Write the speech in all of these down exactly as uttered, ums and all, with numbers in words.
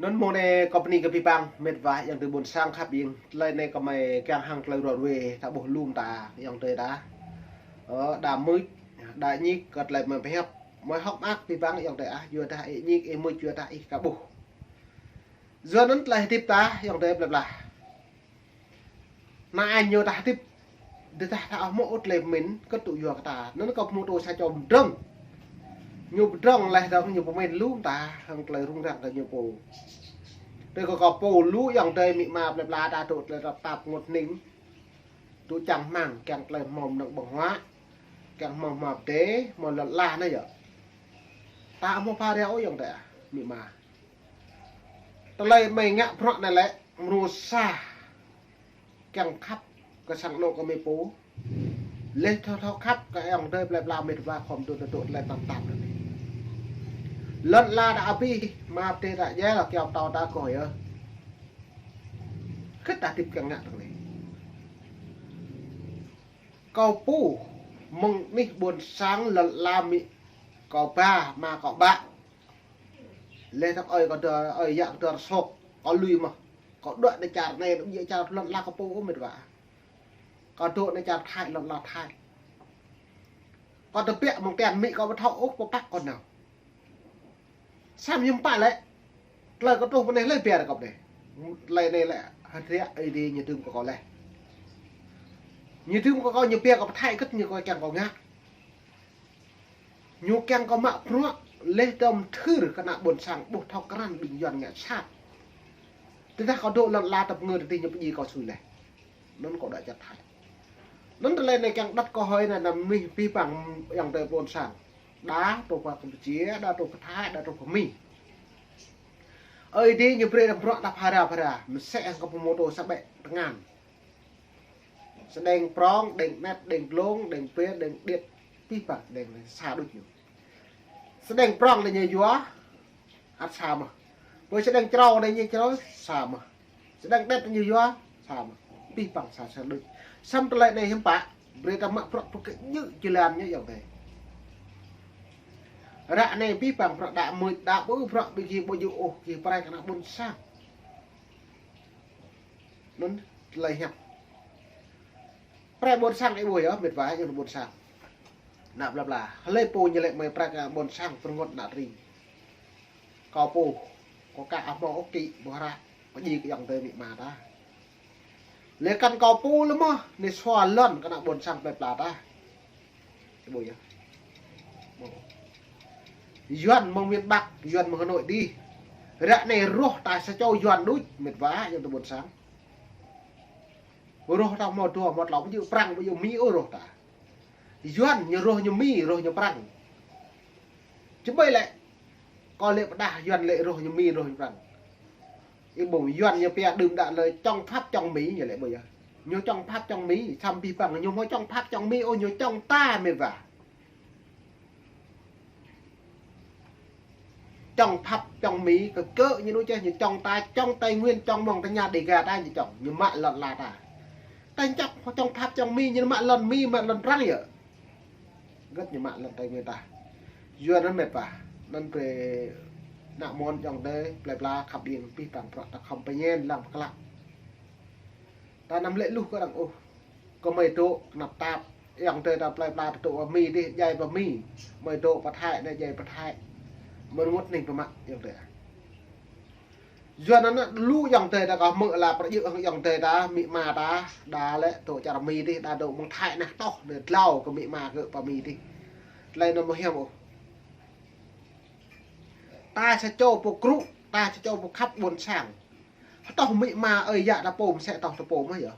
Anăn mông anei kâo bơni kơ bi păng, mĭt wa ayŏng adei ƀuôn sang khăp ing. Tơlơi anei kâo mơ̆ng kiăng hŏng tơlơi ruă ruê, ta ƀuh lŏm ta, ayŏng adei ta. Ơ, đa mưč, đa ñik, kơ tơlơi mơ̆ng pơhiăp. Mơ̆ng hŏk mơak bi păng ayŏng adei ah, yua dah ih ñik, ih mưč, yua dah ih ka ƀuh. Yua anăn tơlơi hdĭp ta, ayŏng adei plei pla. Anăn ñu ta hdĭp, dah ta ƀuh mơ̆ng ôh tơlơi mĭn, kơ tŭ yua kơ ta. Anăn kâo pơmô tŭ sa čô mdrŏng. Ñu mdrŏng leh dơ̆ng ñu pơmĭn lŏm ta, hŏng tơlơi rŭng răng kơ ñu pô. Tui kơ kâo pô lu ayŏng adei amĭ ama plei pla ta tŭ tơlơi tăp tap ngŭt hnĭng. Tŭ čang hmăng, kiăng tơlơi hmâo mnơ̆ng ƀơ̆ng huă, kiăng hmâo hma pdê, hmâo lăn ala anei yơh. Ta hmâo pha reo ôh ayŏng adei, amĭ ama. Tơlơi mơ̆ng ngă bruă anei lĕ, mrô sa. Kiăng khăp kơ sang anôk kơ amĭ pô. Leh thâo thâo khăp kơ ayŏng adei plei pla mĭt wa khŏm tŭ tŭ tơlơi tăp tap anei. Lăn ala ta abih, hma pdê ta jel, kiao tâo ta koh yơh. Kơ ta hdĭp kiăng ngă tơlơi. Kâo pô, mơ̆ng anih ƀuôn sang lăn ala amĭ kâo ba, ama kâo ƀă. Leh dơ̆ng ơi kâo dơr, ơi yă kâo dơr sôk, kâo lui mơh. Kâo đuĕ anei čar anei, đuĕ čar lăn ala kâo pô ôh mĭt wa. Kâo dôk anei čar Thái, lăn ala Thái. Kâo tơbiă mơ̆ng tian amĭ kâo ƀu thâo ôh, pơpăk kâo nao. Săm hiưm pă lĕ. Tơlơi kâo truh pơ anei lĕ biă kâo pơ anei. Tơlơi anei lĕ hơdră Aê Diê ñu dưm kơ kâo leh. Ñu dưm kơ kâo ñu biă kâo pơ Thái kơt ñu kâo kiăng kâo ngă. Ñu kiăng kâo mă bruă leh dơ̆ng mthưr kơ ană ƀuôn sang ƀuh thâo krăn ƀing Yuăn ngă sat. Tơdah kâo dôk lăn ala tăp ngơ tơdah ñu pơjing kâo sui leh. Anăn kâo đuĕ čar Thái. Anăn tơlơi anei kiăng đăt kơ hơi anei, anăn mnuih bi păng ayŏng adei ƀuôn sang. Đa truh pơ Campuchia, đa truh pơ Thái, đa truh pơ Mi. Aê Diê ñu brei đăm bruă đăp hara hara, msĕ hŏng kâo pơmô tŭ sa ƀĕ tơngan. Sdeng prŏng, đeng net, đeng dlông, đeng pia, đeng điêt, bi păng đeng sa đuč ñu. Sdeng prŏng đa ñu yua, ăt sa mơh. Pô sdeng črâo đa ñu črâo, sa mơh. Sdeng điêt đa ñu yua, sa mơh. Bi păng sa sa đuč. Săm tơlơi anei hiưm pă, brei ta mă bruă pơkơ jư̆ jơlan ñu ayŏng adei. Ră anei bi păng bruă đa mưč, đa ƀu bruă bi ki ƀu djŏ ôh, ki prai kơ ană ƀuôn sang. Anăn tơlơi hiăp. Prai ƀuôn sang ih ƀuh yơh, mĭt wa, ayŏng ƀuôn sang. Ană plei pla. Hlei pô ñu lĕ mơ̆ng prai kơ ƀuôn sang pơrngôt ană tring. Kâo pô, kâo ka ăh mâo ôh kĭ, ƀuh hră, pơjing kơ ayŏng adei amĭ ama ta. Leh kăn kâo pô lĕ mơh, anei sua lăn kơ ană ƀuôn sang plei pla ta. Ih ƀuh yơh. Yuăn mơ̆ng miền Bắc, Yuăn mơ̆ng Hà Nội dih. Ră anei roh ta sa čô Yuăn đuč, mĭt wa, ayŏng adei ƀuôn sang. Roh ta mâo dua, mâo tlâo, ƀu djŏ Prăng, ƀu djŏ Mi ôh roh ta. Yuăn ñu roh ñu Mi, roh ñu Prăng. Či ƀai lĕ, kâo lĕ pơdah Yuăn lĕ roh ñu Mi, roh ñu Prăng. Ih ƀuh Yuăn ñu pia đưm đă lĕ chống Pháp chống Mỹ ñu lĕ ƀuh yơh. Ñu chống Pháp chống Mỹ, săm bi păng ñu mâo chống Pháp chống Mỹ ôh, ñu chống ta mĭt wa. Chống Pháp chống Mỹ, kơ kơ ñu nô čeh, ñu chống ta, chống Tây Nguyên, chống mơ̆ng ta ña Đêga ta ñu chống, ñu mă lăn ala ta. Ta ñu chống Pháp chống Mỹ, ñu mă lăn Mi, mă lăn Prăng yơh. Gơ̆t ñu mă lăn Tây Nguyên ta. Yua anăn mĭt wa, anăn brei ană mơ̆ng ayŏng adei, plei pla khăp ing bi păng bruă ta khŏm pơñen lăng pơklă. Ta năm lĕ luh kơ arăng ôh. Kơ mơi dôk knap tap, ayŏng adei ta plei pla ta dôk pơ Mi dih, djai pơ Mi. Mơi dôk pơ Thái anei djai pơ Thái. Mơ̆ng ngŭt hnĭng pơmă ayŏng adei. Yua anăn lu ayŏng adei ta kơ mơ̆ la pơjing hŏng ayŏng adei ta, amĭ ama ta, đa lĕ dôk čar Mi dih, đa dôk mơ̆ng Thái anei toh, anei dlao kơ amĭ ama gơ̆ pơ Mi dih. Tơlơi anăn mơh hiam ôh. Ta sa čô pô krŭ, ta sa čô pô khăp ƀuôn sang. Hơtoh amĭ ama ơi yă ta pô msĕ toh ta pô mơh yơh.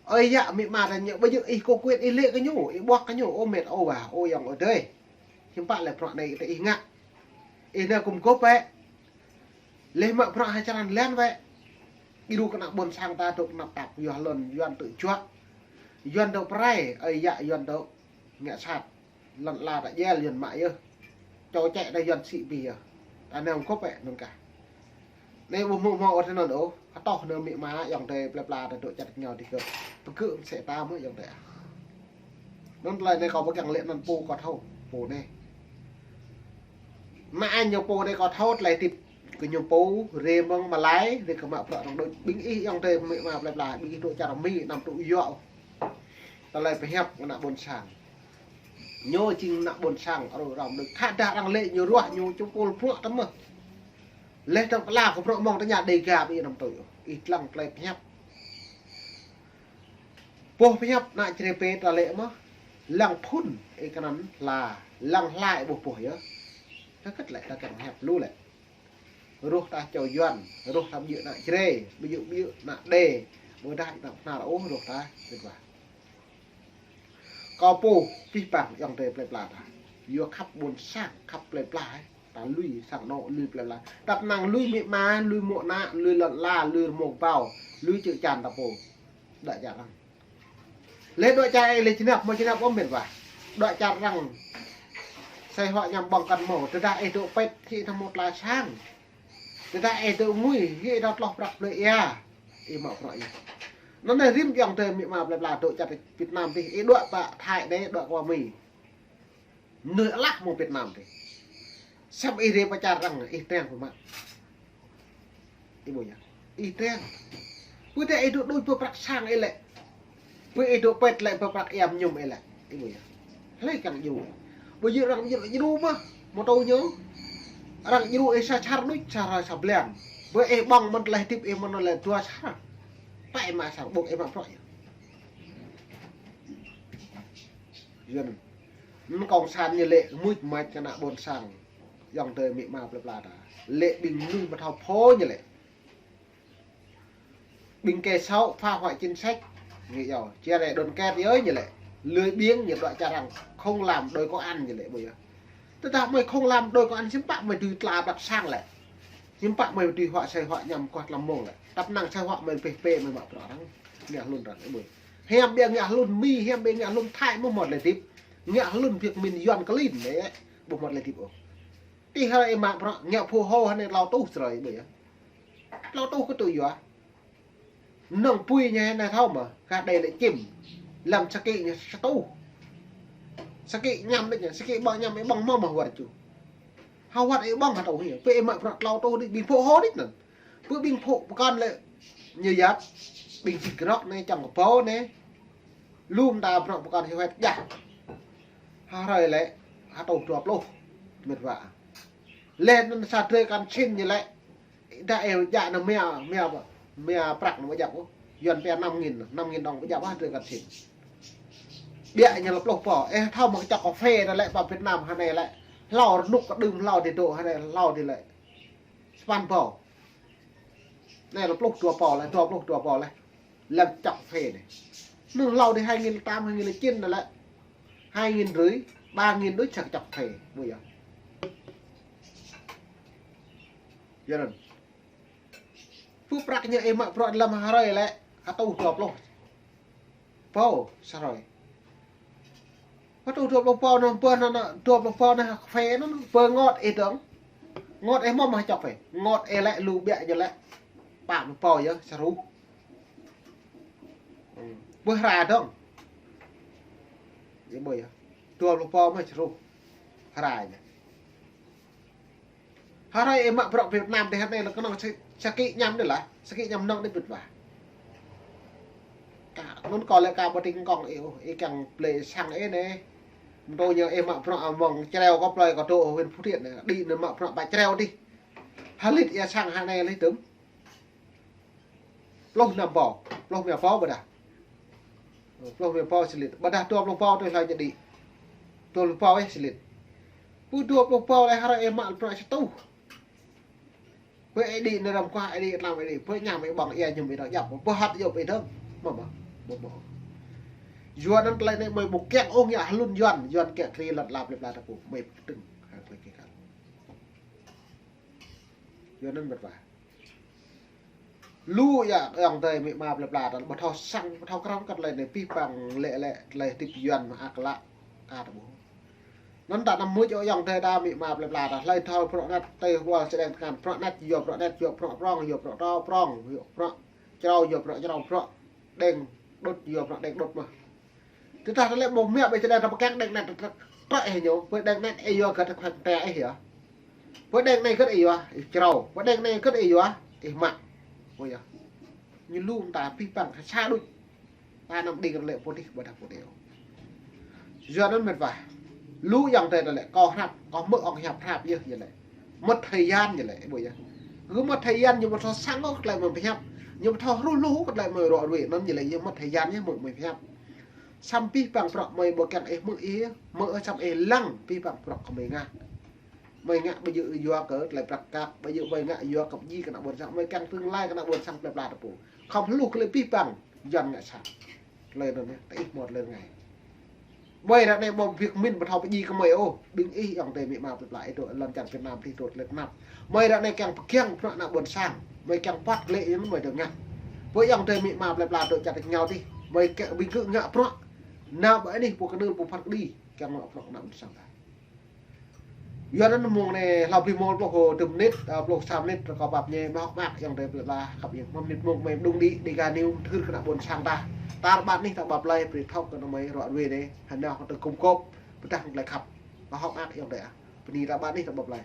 Ơi yă amĭ ama ta ñu ƀu djŏ ih kơ quyền ih lĕ kơ ñu, ih ƀuah kơ ñu, ơ mĭt, ơ wa, ơ ayŏng adei. Hiưm pă lĕ bruă anei ta ih ngă. Ih nao kŭm gôp bĕ. Leh mă bruă hơčrăn lăn bĕ. Ih đru kơ ană ƀuôn sang ta dôk knap tap yua lăn Yuăn tŭ juă. Yuăn dôk prai, ơi yă Yuăn dôk ngă sat. Lăn ala ta jel Yuăn mă yơh. Čô čĕ ta Yuăn sĭ bi yơh. Ta nao gôp bĕ anăn kah. Anei ƀu hmư̆ hmâo ôh anăn ôh. Hơtoh anăn amĭ ama ayŏng adei plei pla ta dôk čăt ñu dih gơ̆. Pơgơ̆ msĕ ta mơh ayŏng adei. Anăn tơlơi anei kâo ƀu kiăng lĕ anăn pô kâo thâo. Pô anei. Anăn ñu pô anei kâo thâo tơlơi hdĭp. Kơ ñu pô, rê mơ̆ng Malai, rê kơ mă bruă arăng đuč. Ƀing ih ayŏng adei amĭ ama plei pla, ƀing ih dôk čar Mi, năm tŭ yua. Tơlơi pơhiăp ană ƀuôn sang. Ñu jing ană ƀuôn sang, arăng arăng đuč. Khă dah arăng lĕ ñu ruah, ñu čŭpul bruă tơmơh. Leh dơ̆ng pla kơ bruă mơ̆ng tơña Dega ƀing ih năm tŭ. Ih dlăng tơlơi pơhiăp. Boh pơhiăp ană Jrai pê ta lĕ mơh. Lăng phŭn, ih kơnăn hla. Lăng hla ih ƀuh boh yơh. Ta kĭt lĕ, ta kăn hiăp lu lĕ. Ruh ta čô Yuăn, ruh ta ƀiă ană Jrai, ƀiă, ƀiă ană Đê, ƀiădah ană Bhnar ôh, ruh ta, mĭt wa. Kâo pô, pih păng, ayŏng adei plei pla ta. Yua khăp ƀuôn sang, khăp plei pla, ơ. Ta lui sang anôk, lui plei pla. Tăp năng lui amĭ ama, lui mô̆ ană, lui lăn ala, lui rơmô kbao, lui čư̆ čan ta pô. Đa čar arăng. Leh dŏ čar ih leh jnap, mâo jnap ôh mĭt wa. Dŏ čar arăng. Sai huă ñăm ƀơ̆ng kăn mâo. Tơdah ih dôk pĭt, hĭ ih thâo mâo tla sang. Tơdah ih dôk ngui, hĭ ih thâo tloh prăk blei ia. Ih mă bruă ih. Anăn anei rĭm ayŏng adei amĭ ama plei pla dôk čar Việt Nam dih. Ih dŏ pă Thái anei, dŏ kơ Mi. Mnuih alah mơ̆ng Việt Nam dih. Săm ih rê pơ čar arăng, ih triăng pơ mă. Ih ƀuh yơh. Ih triăng. Pơ tơ ih dôk đuč pơ prăk sang ih lĕ. Pơ ih dôk pĭt lĕ pơ prăk ia mñum ih lĕ. Ih ƀuh yơh. Hlei kăng djru. Ƀu djru arăng djru, djru mơh. Mâo tŭ ñu. Arăng djru ih sa čar đuč, sa hruê sa blan. Pơ ih ƀơ̆ng mơ̆ng tơlơi hdĭp ih mơ̆ng lĕ dua čar. Pă ih mă sang ƀuh ih mă bruă yơh. Yuăn. Mnuih cộng sản ñu lĕ muč mač kơ ană ƀuôn sang. Ayŏng adei amĭ ama plei pla ta. Lĕ ƀing mnuih amâo thâo phô ñu lĕ. Ƀing kẻ xấu phá hoại chính sách. Ñu yơh. Chia rẽ đoàn kết yơh ñu lĕ. Lười biếng ñu dŏ čar arăng. Không làm đòi công ăn ñu lĕ ƀuh yơh. Tơdah mơi không làm đòi công ăn hiư̆m pă mơi dưi tla prăk sang lĕ. Hiư̆m pă mơi dưi huă sai huă ñăm kuah tlam mông lĕ. Tăp năng sai huă mơi peh pê mơi mă bruă arăng. Ngă hlŭn arăng ƀuh. Hiam ƀiă ngă hlŭn Mi, hiam ƀiă ngă hlŭn Thái mơh mâo tơlơi hdĭp. Ngă hlŭn Việt Minh Yuăn klin anei, ƀuh mâo tơlơi hdĭp ôh. Ti hruê ih mă bruă, ngă phô hô hơnei tlâo tuh srơi ƀuh yơh. Tlâo tuh kơ tŭ yua. Mnơ̆ng pui ñu hơnei thâo mơh, kah đei lĕ čĭm. Lăm sa kĭ ñu sa tuh. Sa kĭ ñăm đĭ ñu, sa kĭ ƀơ̆ng ñăm ih ƀơ̆ng mâo mơh wăt ču. Hâo wăt ih ƀơ̆ng hă tŭ hĭ, pơ ih mă bruă tlâo tuh đĭ, ƀing phô hô đĭ anăn. Pơ ƀing phô pơkŏn lĕ ñu yap, ƀing jik rŏk anei, čŏng kbao anei. Lu mta bruă pơkŏn hiu het jah. Hruê lĕ, ha tuh dua pluh. Mĭt wa. Leh anăn sa drơi kăn sĭn ñu lĕ. Dah ih djă anăn mia, mia, mia prăk anăn ƀu djăp ôh. Yuăn pia năm nghìn, năm nghìn đồng ƀu djăp ôh drơi kăn sĭn. Ƀiă ñu lĕ pluh pô. Ih thâo mơ̆ čŏk kphê anăn lĕ pă Việt Nam hơnei lĕ. Hlâo rnuk kơ đưm hlâo dih dôk hơnei hlâo dih lĕ. Sa păn pô. Anei lĕ pluh dua pô lĕ, dua pluh dua pô lĕ. Lăm čŏk kphê anei. Mơ̆ng hlâo dih hai nghìn tám, hai nghìn chín anăn lĕ. Hai nghìn rưỡi, ba nghìn đuč sa čŏk kphê. Ƀuh yơh. Yua anăn. Pơ prăk ñu ih mă bruă lăm hruê lĕ, ha tuh dua pluh pô sa hruê. Ha tuh dua pluh pô anăn, pơ anăn, dua pluh pô anăn kphê anăn, pơ ngot ih dơ̆ng. Ngot ih mâo mơh čŏk kphê. Ngot ih lĕ lu ƀiă ñu lĕ. Pă pluh pô yơh, sa ruh. Pơ hra dơ̆ng. Ih ƀuh yơh. Dua pluh pô mơh sa ruh. Hra yơh. Hruê ih mă bruă Việt Nam dih hơnei lĕ knŏng sa, sa kĭ ñăm dih lah, sa kĭ ñăm mnơ̆ng dih ƀĭt wa. Ka, anăn kâo lĕ ka ƀu tĭng kŏng ih ôh, ih kiăng blei sang ih anei. Mtô ñu ih mă bruă mơ̆ng Čreo kơ plei kơ dôk huyện Phú Thiện anei, đĭ anăn mă bruă ƀă Čreo dih. Hơlĭt ia sang hơnei lĕ tŭm. Pluh năm pô, pluh mia pô ƀiădah. Pluh mia pô sĭt lĕ. Ƀiădah dua pluh pô tui hlue ñu đĭ. Dua pluh pô ih sĭt lĕ. Pơ dua pluh pô lĕ hruê ih mă bruă sa tuh. Pơ ih đĭ anăn răm kuah ih đĭ tlam ih đĭ. Pơ ñăm ih ƀơ̆ng ia ñum ih dơ̆ng djăp. Pơ hăt yơh ih dơ̆ng. Mâo mơh. Mâo mơh. Yua anăn tơlơi anei mơi ƀu kiăng ôh ngă hlŭn Yuăn. Yuăn kiăng kri lăn ala plei pla ta pô. Mơi pơtưng. Ha, tơlơi kơ kăn. Yua anăn mĭt wa. Lu ya ayŏng adei amĭ ama plei pla ta ƀu thâo săng, ƀu thâo krăn kơ tơlơi anei pih păng lĕ lĕ tơlơi hdĭp Yuăn mơak lă ka ta ƀuh. Anăn ta năm muč ayŏng adei ta amĭ ama plei pla ta hlei thâo bruă anet tơ wăl sĭt đen tơkan bruă anet yua bruă anet yua bruă prŏng yua bruă tâo prŏng yua bruă črâo yua bruă črâo bruă đeng đŭt yua bruă đeng đŭt mơh. Tơdah ta lĕ ƀuh mă ƀĕ čơđai ta pơkăng đeng anet trăk trăk ih ñu, pơ đeng anet ih yua găt ta khăng ta ih yơh. Pơ đeng anei kơt ih yua, ih črâo. Pơ đeng anei kơt ih yua, ih mă. Ƀuh yơh. Ñu lu mta pih păng sa đuč. Ta năm đing lĕ pô dih ƀudah pô dih. Yua anăn mĭt wa. Lu ayŏng adei lĕ kâo hrăp, kâo hmư̆ ŏng hiăp hrăp yơh lĕ. Mất thời gian yơh lĕ, ƀuh yơh. Kơ mất thời gian ñu ƀu thâo săng ôh klei mơ̆ng hiăp. Ñu ƀu thâo hruh lu klei mơ̆ng ruă ruê anăn yơh lĕ, yơh mất thời gian yơh mơ̆ng hiăp. Săm pih păng prŏk mơi ƀu kiăng ih hmư̆ ih, mơi ơi săm ih lăng pih păng prŏk kơ mơi ngă. Mơi ngă ƀu djơ̆ yua kơ klei prăk kăk, ƀu djơ̆ mơi ngă yua kơ pơjing kơ ană ƀuôn sang, mơi kiăng tương lai kơ ană ƀuôn sang plei pla tơpul. Khŏm hluh klei pih păng, yan ngă sat. Klei anăn yơh, ta ih mâo klei rngai. Mơi ară anei ƀuh việc mĭn ƀu thâo pơjing kơ mơi ôh, ƀing ih ayŏng adei amĭ ama plei pla ih dôk lăn čar Việt Nam dih dôk klei knap. Mơi ară anei kiăng pơkiăng bruă ană ƀuôn sang, mơi kiăng păt klei anăn mơi dôk ngă. Pô ayŏng adei amĭ ama plei pla dôk čar tač êngao dih, mơi kiăng ƀing gơ̆ ngă bruă. Nao ƀơ anih pô knưl pô phat kđi, kiăng ngă bruă ană ƀuôn sang ta. Yua anăn mông anei hlâo bli mông pluh dŭm mnĭt, ơ, pluh sa mnĭt, kâo pap ñe, mă hŏk mơak ayŏng adei plei pla, khăp ih, mâo mnĭt mông mơi mđung đĭ, Dega News, mthưr kơ ană ƀuôn sang ta. Tar ƀar anih ta ƀuh plei, brei thâo kơ ană mơi ruă ruê anei, hơnao kơ tơ gŭm gôp, pơdah klei khăp. Mă hŏk mơak ayŏng adei ah. Bơni tar ƀar anih ta ƀuh plei.